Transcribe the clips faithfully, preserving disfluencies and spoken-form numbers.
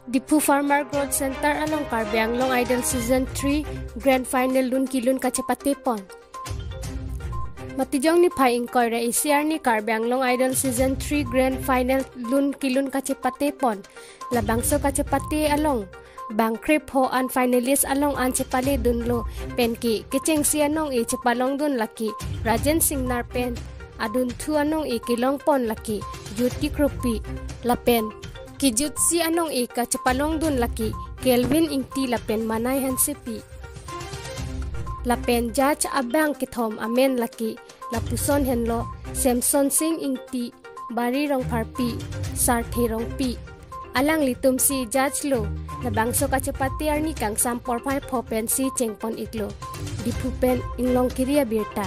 Diphu Farmer Growth Center along Karbi Anglong Idol Season three Grand Final lun kelun kachepate pon. Matijong niphai ingkoi ra isi arni Karbi Anglong Idol Season three Grand Final lun kelun kachepate pon. Labangso kachepate along bang krepho an finalist along an chepale dunlo pen ke kechengsi anong-e chepalong dun lake Rajen Singnar pen adunthu anong-e kelong pon lake Jyoti Kropi lapen kejutsi anong-e kachepalong dun lake Kelvin Ingti lapen Manai Hansepi. Lapen judge abang kethom amen lake lapuson henlo Samson Sing Ingti, Bari Rongpharpi, Sarthe Rongpi. Alanglitumsi judge lo, labangso kachepate arni kangsam porphai pho pensi chengpon iklo. Diphu pen Inglong Kiri abirta.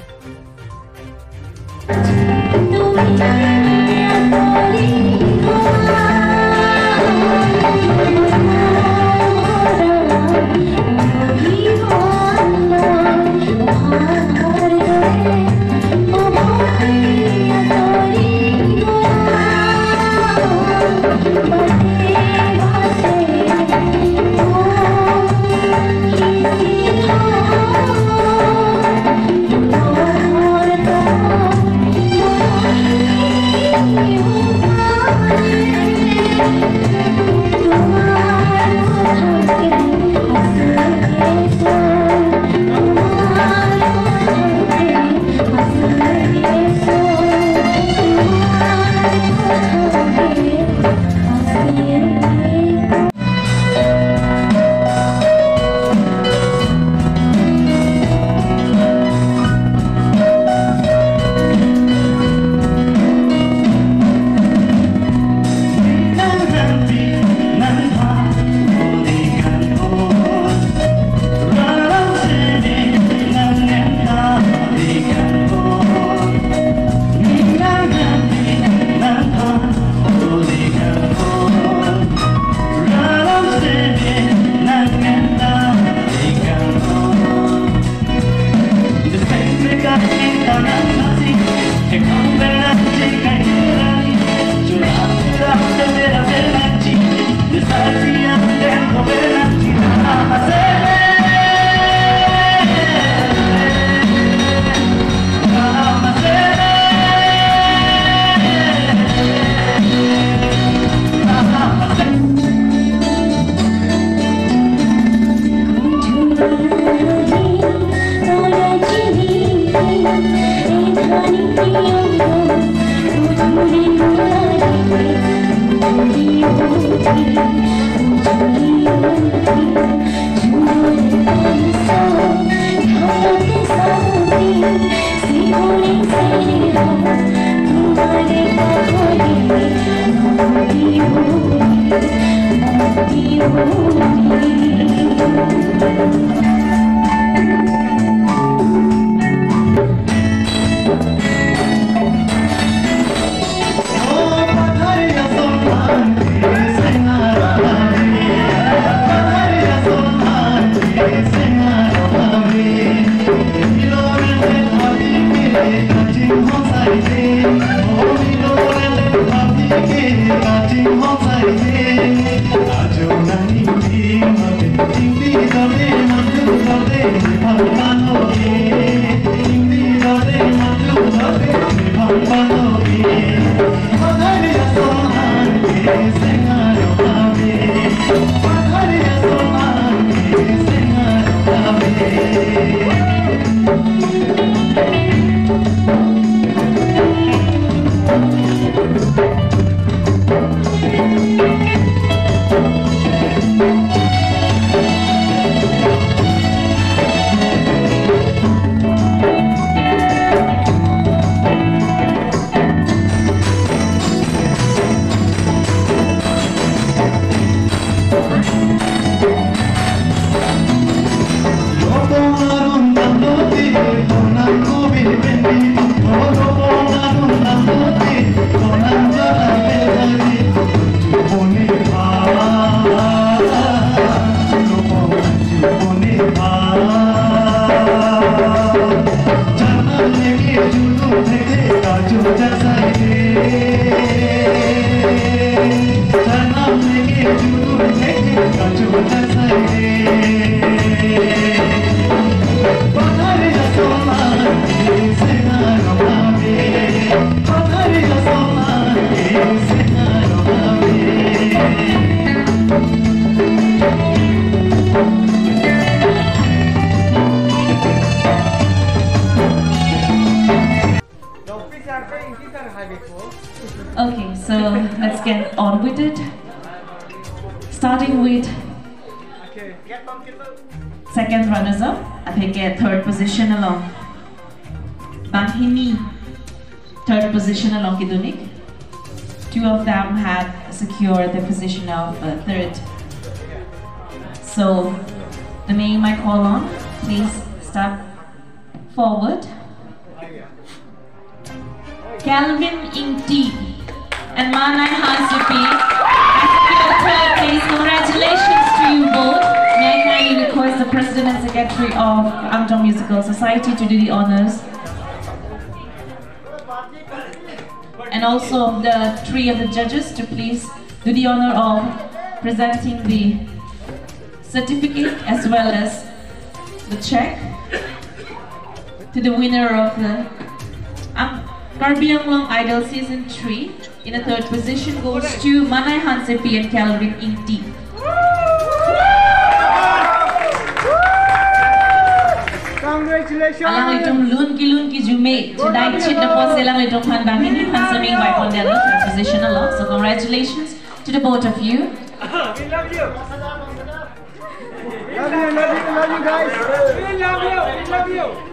With second runners up, atheke third position along banghini third position along kedo-ik. Two of them had secured the position of uh, third. So, the name I call on, please step forward. Calvin Ingti and Manai Hansepi has secured third place. Congratulations to you both. May I kindly request the President and Secretary of Angtong Musical Society to do the honors. And also the three of the judges to please do the honor of presenting the certificate as well as the check to the winner of the um, Karbi Anglong Idol Season three. In the third position goes to Manai Hansepi and Calvin Ingti. Congratulations. Alanglitum lun kelun kejume chedai chit apotsi alanglitum aphan banghini aphan seming bai pon dalo third position along. So congratulations to the both of you. We love you. Love you, love you, love you guys. We love you. We love you.